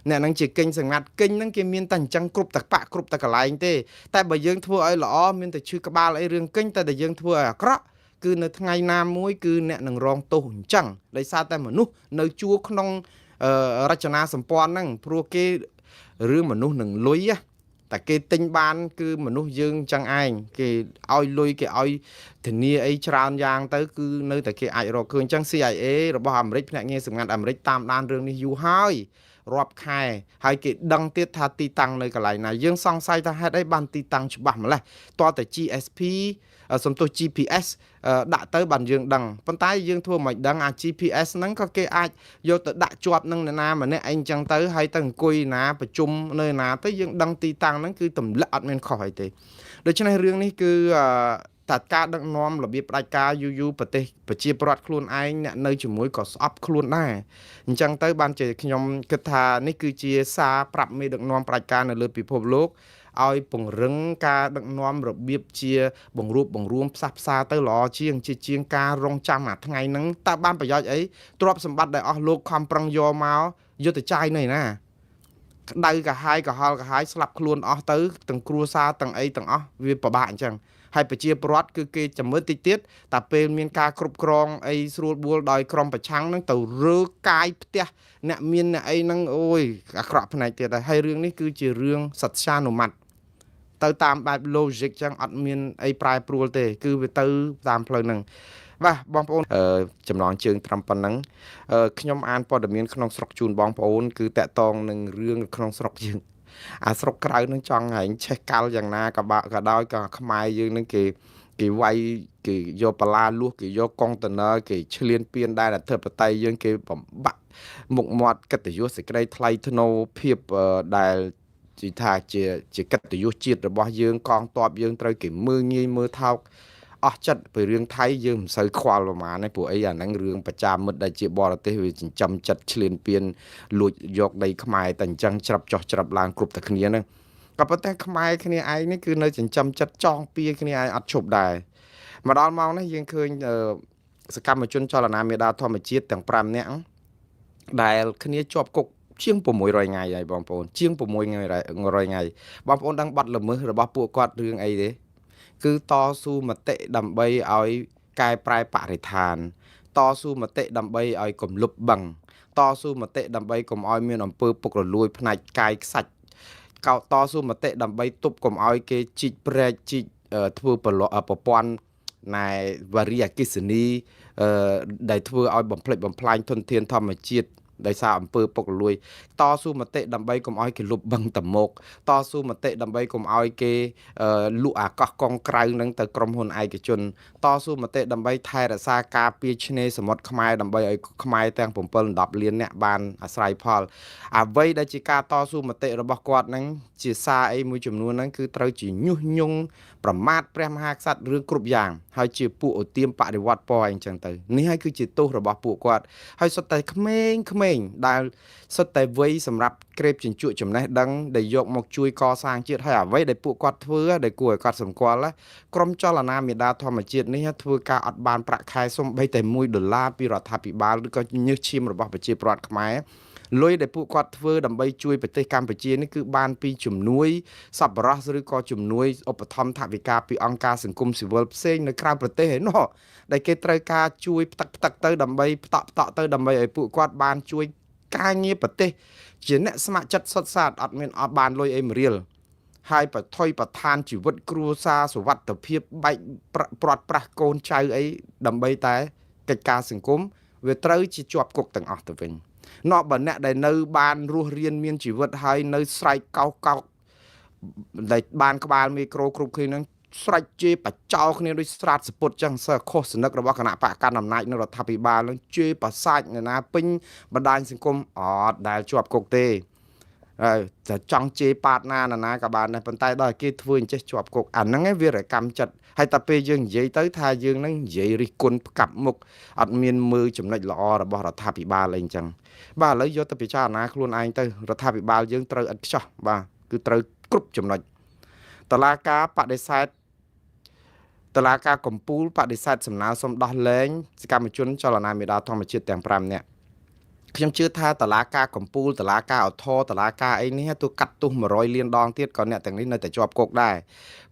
អ្នកហ្នឹងជាគិញសម្ងាត់គិញហ្នឹងគេមានតែអញ្ចឹងគ្រប់តបៈគ្រប់តកន្លែងទេតែបើយើងធ្វើឲ្យល្អមានតែឈឺក្បាលអីរឿងគិញតែតែយើងធ្វើឲ្យអាក្រក់គឺនៅថ្ងៃណាមួយគឺអ្នកនឹងរងទោសអញ្ចឹងដោយសារតែមនុស្សនៅជួរក្នុងរចនាសម្ព័ន្ធហ្នឹងព្រោះគេរឿងមនុស្សនឹងលុយតែគេទិញបានគឺមនុស្សយើងចឹងឯងគេឲ្យលុយគេឲ្យធានាអីច្រើនយ៉ាងទៅគឺនៅតែគេអាចរកឃើញចឹង CIA របស់អាមេរិកភ្នាក់ងារសម្ងាត់អាមេរិកតាមដានរឿងនេះយូរហើយរាប់ខែហើយគេដឹងទៀតថាទីតាំងនៅកន្លែងណាយើងសង្ស័យថាហេតុអីបានទីតាំងច្បាស់ម្ល៉េះតើតែ GSP សំទោស GPS ដាក់ទៅបានយើងដឹងប៉ុន្តែយើងធ្វើមិនដឹងអា GPS ហ្នឹងក៏គេអាចយកទៅដាក់ជាប់នឹងនរណាម្នាក់អីចឹងទៅហើយទៅអង្គុយណាប្រជុំនៅណាទៅយើងដឹងទីតាំងហ្នឹងគឺទម្លាក់អត់មានខុសអីទេដូច្នេះរឿងនេះគឺតើការដឹកនាំរបៀបផ្ដាច់ការយូរយូរប្រទេសប្រជាប្រដ្ឋខ្លួនឯងអ្នកនៅជាមួយក៏ស្អប់ខ្លួនដែរអញ្ចឹងទៅបានជាខ្ញុំគិតថានេះគឺជាសារប្រាប់មេដឹកនាំផ្ដាច់ការនៅលើពិភពលោកឲ្យពង្រឹងការដឹកនាំរបៀបជាបង្រួបបង្រួមផ្សះផ្សាទៅល្អជាងជាជាងការរងចាំអាថ្ងៃហ្នឹងតើបានប្រយោជន៍អីទ្រព្យសម្បត្តិដែលអស់លោកខំប្រឹងយកមកយកទៅចាយនៅណាក្តៅកាហាយកាហល់កាហាយស្លាប់ខ្លួនអស់ទៅទាំងគ្រួសារទាំងអីទាំងអស់វាពិបាកអញ្ចឹងហើយប្រជាពលរដ្ឋគឺគេចាំមើលតិចទៀតតែពេលមានការគ្រប់គ្រងអីស្រួលបួលដោយក្រុមប្រឆាំងហ្នឹងទៅរើកាយផ្ទះអ្នកមានអ្នកអីហ្នឹងអូយអាក្រក់ផ្នែកទៀតហើយរឿងនេះគឺជារឿងសត្យានុម័តទៅតាមបែប logic ចឹងអត់មានអីប្រែប្រួលទេគឺវាទៅតាមផ្លូវហ្នឹងបាទបងប្អូនចំណងជើងត្រឹមប៉ុណ្ណឹងខ្ញុំអានព័ត៌មានក្នុងស្រុកជូនបងប្អូនគឺតកតងនឹងរឿងក្នុងស្រុកយើងអាស្រុកក្រៅនឹងចង់ហែងឆេះកាល់យ៉ាងណាក៏បាក់ក៏ដោយក៏ខ្មែរយើងនឹងគេវាយគេយកបលាលួសគេយកកុងតឺន័រគេឆ្លៀនពៀនដែនអធិបតេយ្យយើងគេបំបាក់មុខមាត់កិត្តិយសសេចក្តីថ្លៃថ្នូរភាពដែលជាថាជាកិត្តិយសជាតិរបស់យើងកងទ័ពយើងត្រូវគេមើលងាយមើលថោកអស់ចិត្តពីរឿងថៃយើងមិនសូវខ្វល់ប្រហែលទេព្រោះអីអាហ្នឹងរឿងប្រចាំមិត្តដែលជាបរទេសវាចិញ្ចឹមចិត្តឆ្លៀនពៀនលួចយកដីខ្មែរតែអញ្ចឹងច្រាប់ចុះច្រាប់ឡើងគ្រប់តែគ្នាហ្នឹងក៏ប៉ុន្តែខ្មែរគ្នាឯងនេះគឺនៅចិញ្ចឹមចិត្តចងពៀគ្នាឯងអត់ឈប់ដែរមកដល់ម៉ោងនេះយើងឃើញសកម្មជនចលនាមេដាធម្មជាតិទាំង5នាក់ដែលគ្នាជាប់គុកជាង600ថ្ងៃហើយបងប្អូនជាង600ថ្ងៃបងប្អូនដឹងបាត់ល្មើសរបស់ពួកគាត់រឿងអីទេគឺតស៊ូមតិដើម្បីឲ្យកែប្រែបរិស្ថានតស៊ូមតិដើម្បីឲ្យគំលប់បឹងតស៊ូមតិដើម្បីកុំឲ្យមានអំពើពុករលួយផ្នែកកាយខ្សាច់កោតស៊ូមតិដើម្បីទប់កុំឲ្យគេជីកព្រែកជីកធ្វើប្រព័ន្ធណែវរីអគិសនីដែលធ្វើឲ្យបំផ្លិចបំផ្លាញធនធានធម្មជាតិដោយសារអំពើពុករលួយតស៊ូមតិដើម្បីកុំឲ្យគេលុបបឹងតមោកតស៊ូមតិដើម្បីកុំឲ្យគេលក់អាកោះកុងក្រៅនឹងទៅក្រុមហ៊ុនឯកជនតស៊ូមតិដើម្បីថែរក្សាការពារឆ្នេរសមុទ្រខ្មែរដើម្បីឲ្យខ្មែរទាំង7 10លានអ្នកបានអាស្រ័យផលអ្វីដែលជាការតស៊ូមតិរបស់គាត់នឹងជាសារអីមួយចំនួនហ្នឹងគឺត្រូវជាញុះញង់ប្រមាថព្រះមហាក្សត្ររឿងគ្រប់យ៉ាងហើយជាពួកឧទាមបដិវត្តពណ៌អីចឹងទៅនេះហើយគឺជាទោសរបស់ពួកគាត់ហើយសុទ្ធតែក្មេងៗដែលសុទ្ធតែវ័យសម្រាប់ក្រេបជញ្ជក់ចំណេះដឹងដែលយកមកជួយកសាងជាតិហើយអ្វីដែលពួកគាត់ធ្វើដែលគួរឲ្យកត់សម្គាល់ក្រុមចលនាមេដាធម្មជាតិនេះធ្វើការអត់បានប្រាក់ខែសូម្បីតែ1ដុល្លារពីរដ្ឋាភិបាលឬក៏ញើសឈាមរបស់ប្រជាពលរដ្ឋខ្មែរលុយដែលពួកគាត់ធ្វើដើម្បីជួយប្រទេសកម្ពុជានេះគឺបានពីជំនួយសប្បុរសឬក៏ជំនួយឧបត្ថម្ភថវិកាពីអង្គការសង្គមស៊ីវិលផ្សេងនៅក្រៅប្រទេសឯណោះដែលគេត្រូវការជួយផ្ទឹកទៅដើម្បីផ្តក់ទៅដើម្បីឲ្យពួកគាត់បានជួយការងារប្រទេសជាអ្នកស្ម័គ្រចិត្តសុទ្ធសាធអត់មានអត់បានលុយអីមួយរៀលហើយបថុយប្រឋានជីវិតគ្រួសារសុវត្ថិភាពបែកព្រាត់ប្រាសកូនចៅអីដើម្បីតែកិច្ចការសង្គមវាត្រូវជាជាប់គុកទាំងអស់ទៅវិញណោះបើអ្នកដែលនៅបានរស់រៀនមានជីវិតហើយនៅស្រែកកោកកោកដែលបានក្បាលមីក្រូគ្រប់គ្នានឹង ស្រេចជេរបចោគ្នាដូចស្រាតសពុតចឹងសើខុសសនឹករបស់គណៈបកកណ្ដាលអំណាចនៅរដ្ឋាភិបាលនឹងជេរបសាច់នៅណាពេញបណ្ដាញសង្គមអត់ដែលជាប់គុកទេហើយតែចង់ជេរប៉ាតណាណាក៏បានដែរប៉ុន្តែដល់គេធ្វើអញ្ចេះជាប់គុកអាហ្នឹងឯងវារកម្មចិត្តហើយតែពេលយើងនិយាយទៅថាយើងហ្នឹងនិយាយរិះគន់ផ្កាប់មុខអត់មានមើលចំណុចល្អរបស់រដ្ឋាភិបាលអីអញ្ចឹងបាទឥឡូវយកទៅពិចារណាខ្លួនឯងទៅរដ្ឋាភិបាលយើងត្រូវឥតខ្ចោះបាទគឺត្រូវគ្រប់ចំណុចតឡាការបដិសេធតឡាការកម្ពូលបដិសេធសំណើសុំដោះលែងសកម្មជនចលនាមេដាធម្មជាតិទាំង5នាក់ខ្ញុំជឿថាតឡាការកម្ពូលតឡាការអធរតឡាការអីនេះទោះកាត់ទោស100លានដងទៀតក៏អ្នកទាំងនេះនៅតែជាប់គុកដែរ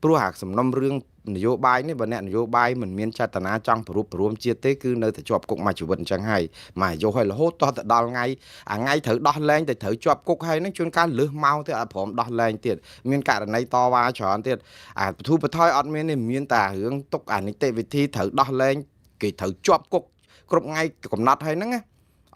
ព្រោះអាសំណុំរឿងនយោបាយនេះបើអ្នកនយោបាយមិនមានចេតនាចង់ប្រពរួមជាតិទេគឺនៅតែជាប់គុកមួយជីវិតអញ្ចឹងហើយមួយអាយុហើយរហូតតទៅដល់ថ្ងៃអាថ្ងៃត្រូវដោះលែងតែត្រូវជាប់គុកហើយហ្នឹងជួនកាលលើសម៉ោងទៀតអត់ព្រមដោះលែងទៀតមានករណីតវ៉ាច្រើនទៀតអាបធូបថយអត់មានទេមានតែរឿងទុកអានីតិវិធីត្រូវដោះលែងគេត្រូវជាប់គុកគ្រប់ថ្ងៃកំណត់ហើយហ្នឹងណា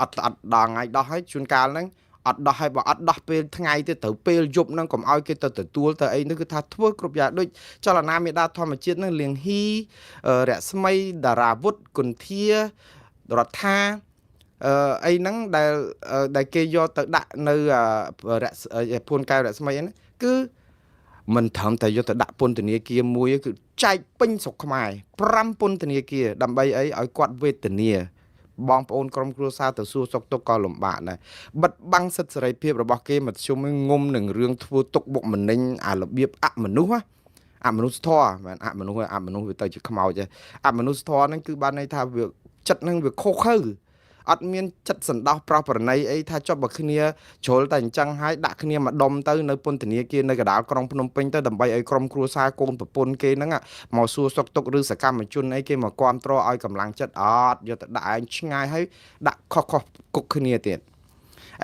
អត់អត់ដល់ថ្ងៃដោះហើយជួនកាលហ្នឹងអត់ដោះហើយបើអត់ដោះពេលថ្ងៃទេត្រូវពេលយប់ហ្នឹងកុំឲ្យគេទៅទទួលទៅអីនេះគឺថាធ្វើគ្រប់យ៉ាងដូចចលនាមេដាធម្មជាតិហ្នឹងលៀងហ៊ីរស្មីតារាវុធគុន្ធារដ្ឋាអីហ្នឹងដែលដែលគេយកទៅដាក់នៅរភួនកែវរស្មីហ្នឹងគឺមិនត្រឹមតែយកទៅដាក់ពន្ធនាគារមួយគឺចែកពេញស្រុកខ្មែរ5ពន្ធនាគារដើម្បីអីឲ្យគាត់វេទនាបងប្អូនក្រុមគ្រួសារទៅសួរសុខទុក្ខក៏លំបាកដែរបិទបាំងសិទ្ធិសេរីភាពរបស់គេមធ្យមងុំនឹងរឿងធ្វើទុកបុកម្នេញអារបៀបអមនុស្សអមនុស្សធម៌មិនអមនុស្សអមនុស្សវាទៅជាខ្មោចឯអមនុស្សធម៌ហ្នឹងគឺបានន័យថាវាចិត្តហ្នឹងវាខុសខើអត់មានចិត្តសន្តោសប្រោះប្រណីអីថាចុះបើគ្នាជ្រុលតែអញ្ចឹងហើយដាក់គ្នាមកដុំទៅនៅពន្ធនាគារនៅកណ្ដាលក្រុងភ្នំពេញទៅដើម្បីឲ្យក្រុមគ្រួសារកូនប្រពន្ធគេហ្នឹងមកសួរសុខទុក្ខឬសកម្មជនអីគេមកគាំទ្រឲ្យកម្លាំងចិត្តអត់យកទៅដាក់ឯងឆ្ងាយហើយដាក់ខុសខុសគុកគ្នាទៀត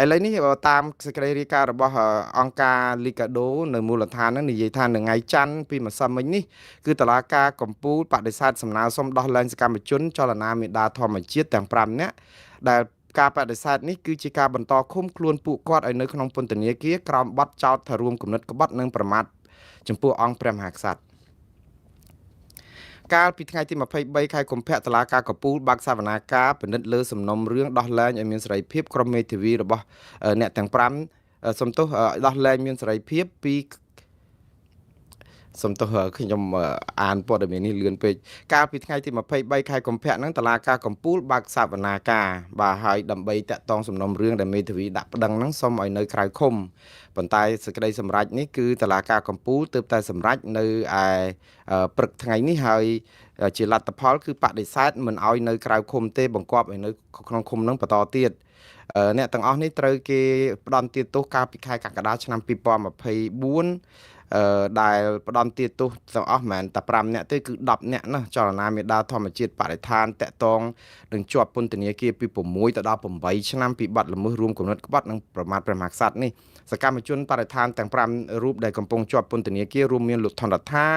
ឥឡូវនេះតាមសេចក្តីរាយការណ៍របស់អង្គការលីកាដូនៅមូលដ្ឋានហ្នឹងនិយាយថានៅថ្ងៃច័ន្ទពីម្សិលមិញនេះគឺតឡាការកម្ពូលបដិសេធសំណើសុំដោះលែងសកម្មជនចលនាមេដាធម្មជាតិទាំង5នាក់ដែលការបដិសេធនេះគឺជាការបន្តឃុំខ្លួនពួកគាត់ឲ្យនៅក្នុងពន្ធនាគារក្រោមបទចោទថារួមគំនិតក្បត់និងប្រមាថចំពោះអង្គព្រះមហាក្សត្រកាលពីថ្ងៃទី23ខែកុម្ភៈតុលាការកំពូលបើកសវនាការពិនិត្យលើសំណុំរឿងដោះលែងឲ្យមានសេរីភាពក្រុមមេធាវីរបស់អ្នកទាំង5សំទោសដោះលែងមានសេរីភាពពីសំទោសខ្ញុំអានព័ត៌មាននេះលឿនពេកកាលពីថ្ងៃទី23ខែកុម្ភៈហ្នឹងតុលាការកំពូលបើកសវនាការបាទហើយដើម្បីតាក់ទងសំណុំរឿងដែលមេធាវីដាក់ប្តឹងហ្នឹងសុំឲ្យនៅក្រៅឃុំប៉ុន្តែសេចក្តីសម្រេចនេះគឺតុលាការកំពូលទើបតែសម្រេចនៅឯព្រឹកថ្ងៃនេះហើយជាលទ្ធផលគឺបដិសេធមិនឲ្យនៅក្រៅឃុំទេបង្គាប់ឲ្យនៅក្នុងឃុំហ្នឹងបន្តទៀតអ្នកទាំងអស់នេះត្រូវគេផ្ដន្ទាទោសកាលពីខែកក្កដាឆ្នាំ2024ដែលផ្ដន្ទាទោសទាំងអស់មិនមែនតែ5នាក់ទេគឺ10នាក់ណាចលនាមេដាធម្មជាតិបរិស្ថានតាក់ទងនឹងជាប់ពន្ធនាគារពី6ទៅដល់8ឆ្នាំពីបទល្មើសរួមគំនិតក្បត់និងប្រមាថព្រះមហាក្សត្រនេះសកម្មជនបរិស្ថានទាំង5រូបដែលកំពុងជាប់ពន្ធនាគាររួមមានលោកថនរដ្ឋា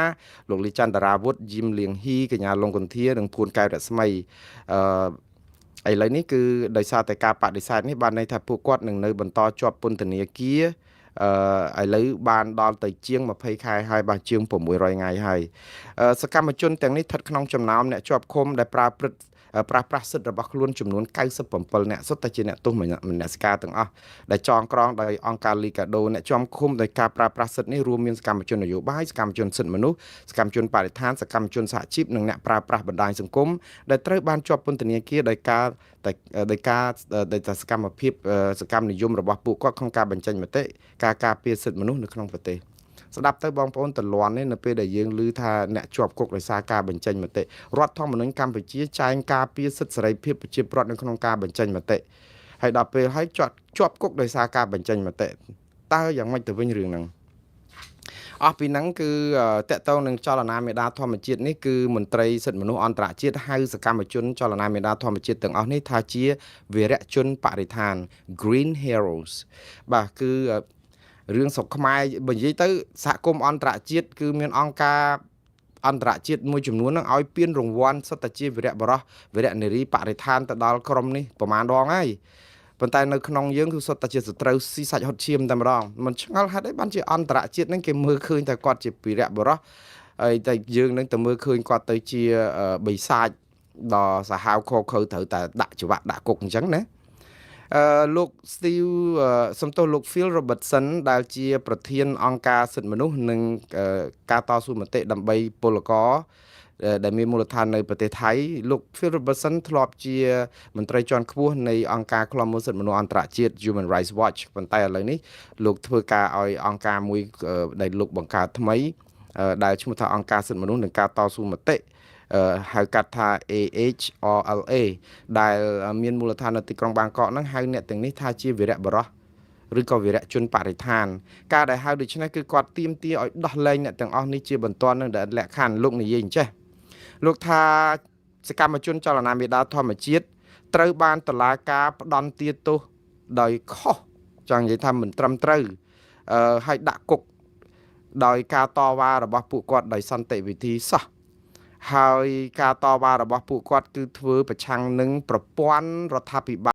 លោកលីចន្ទរាវុធយឹមលៀងហ៊ីកញ្ញាលងកុន្ធានិងភួនកែវរស្មីឥឡូវនេះគឺដោយសារតែការបដិសេធនេះបានន័យថាពួកគាត់នឹងនៅបន្តជាប់ពន្ធនាគារឥឡូវបានដល់ទៅជាង20ខែហើយបាទជាង600ថ្ងៃហើយសកម្មជនទាំងនេះស្ថិតក្នុងចំណោមអ្នកជាប់ឃុំដែលប្រើប្រាស់សិទ្ធិរបស់ខ្លួនចំនួន97នាក់សុទ្ធតែជាអ្នកទោសមនសិការទាំងអស់ដែលចងក្រងដោយអង្គការលីកាដូអ្នកជាប់ឃុំដោយការប្រើប្រាស់សិទ្ធិនេះរួមមានសកម្មជននយោបាយសកម្មជនសិទ្ធិមនុស្សសកម្មជនបរិស្ថានសកម្មជនសហជីពនិងអ្នកប្រើប្រាស់បណ្ដាញសង្គមដែលត្រូវបានជាប់ពន្ធនាគារដោយការដោយការដោយសកម្មភាពសកម្មនិយមរបស់ពួកគាត់ក្នុងការបញ្ចេញមតិការការពារសិទ្ធិមនុស្សនៅក្នុងប្រទេសស្ដាប់ទៅបងប្អូនតលន់នេះនៅពេលដែលយើងឮថាអ្នកជាប់គុកដោយសារការបញ្ចេញមតិរដ្ឋធម្មនុញ្ញកម្ពុជាចែងការពារសិទ្ធិសេរីភាពប្រជាពលរដ្ឋនៅក្នុងការបញ្ចេញមតិហើយដល់ពេលហើយជាប់គុកដោយសារការបញ្ចេញមតិតើយ៉ាងម៉េចទៅវិញរឿងហ្នឹងអស់ពីហ្នឹងគឺតកតងនឹងចលនាមេដាធម្មជាតិនេះគឺមន្ត្រីសិទ្ធិមនុស្សអន្តរជាតិហៅសកម្មជនចលនាមេដាធម្មជាតិទាំងអស់នេះថាជាវីរជនបរិស្ថាន Green Heroes បាទគឺរឿងស្រុកខ្មែរបើនិយាយទៅសហគមន៍អន្តរជាតិគឺមានអង្គការអន្តរជាតិមួយចំនួននឹងឲ្យពានរង្វាន់សុទ្ធតែជាវីរៈបុរសវីរៈនារីបរិស្ថានទៅដល់ក្រុមនេះប្រមាណដងហើយប៉ុន្តែនៅក្នុងយើងគឺសុទ្ធតែជាសត្រូវស៊ីសាច់ហុតឈាមតែម្ដងមិនឆ្ងល់ហេតុអីបានជាអន្តរជាតិហ្នឹងគេមើលឃើញតែគាត់ជាវីរៈបុរស ហើយតែយើងនឹងទៅមើលឃើញគាត់ទៅជាបិសាចដ៏សាហាវខខើត្រូវតែដាក់ច្បាក់ដាក់គុកអញ្ចឹងណាអឺលោក Steve សំទោសលោក Phil Robertson ដែលជា ប្រធានអង្គការសិទ្ធិមនុស្សនិងការតស៊ូមតិដើម្បីពលករដែលមានមូលដ្ឋាននៅប្រទេសថៃលោក Phil Robertson ធ្លាប់ជាមន្ត្រីជាន់ខ្ពស់នៃអង្គការឃ្លាំមើលសិទ្ធិមនុស្សអន្តរជាតិ Human Rights Watch ប៉ុន្តែឥឡូវនេះលោកធ្វើការឲ្យអង្គការមួយដែលលោកបង្កើតថ្មីដែលឈ្មោះថាអង្គការសិទ្ធិមនុស្សនិងការតស៊ូមតិហៅកាត់ថា AHRLA ដែលមានមូលដ្ឋាននៅទីក្រុងបាងកកហ្នឹងហៅអ្នកទាំងនេះថាជាវីរៈបុរសឬក៏វីរៈជនបរិស្ថានការដែលហៅដូច្នេះគឺគាត់ទាមទារឲ្យដោះលែងអ្នកទាំងអស់នេះជាបន្ទាន់និងដែលលក្ខខណ្ឌលោកនិយាយអញ្ចេះលោកថាសកម្មជនចលនាមាតាធម្មជាតិត្រូវបានតុលាការផ្ដន្ទាទោសដោយខុសចង់និយាយថាមិនត្រឹមត្រូវអឺឲ្យដាក់គុកដោយការតវ៉ារបស់ពួកគាត់ដោយសន្តិវិធីសោះហើយការតវ៉ារបស់ពួកគាត់គឺធ្វើប្រឆាំងនឹងប្រព័ន្ធរដ្ឋាភិបាល។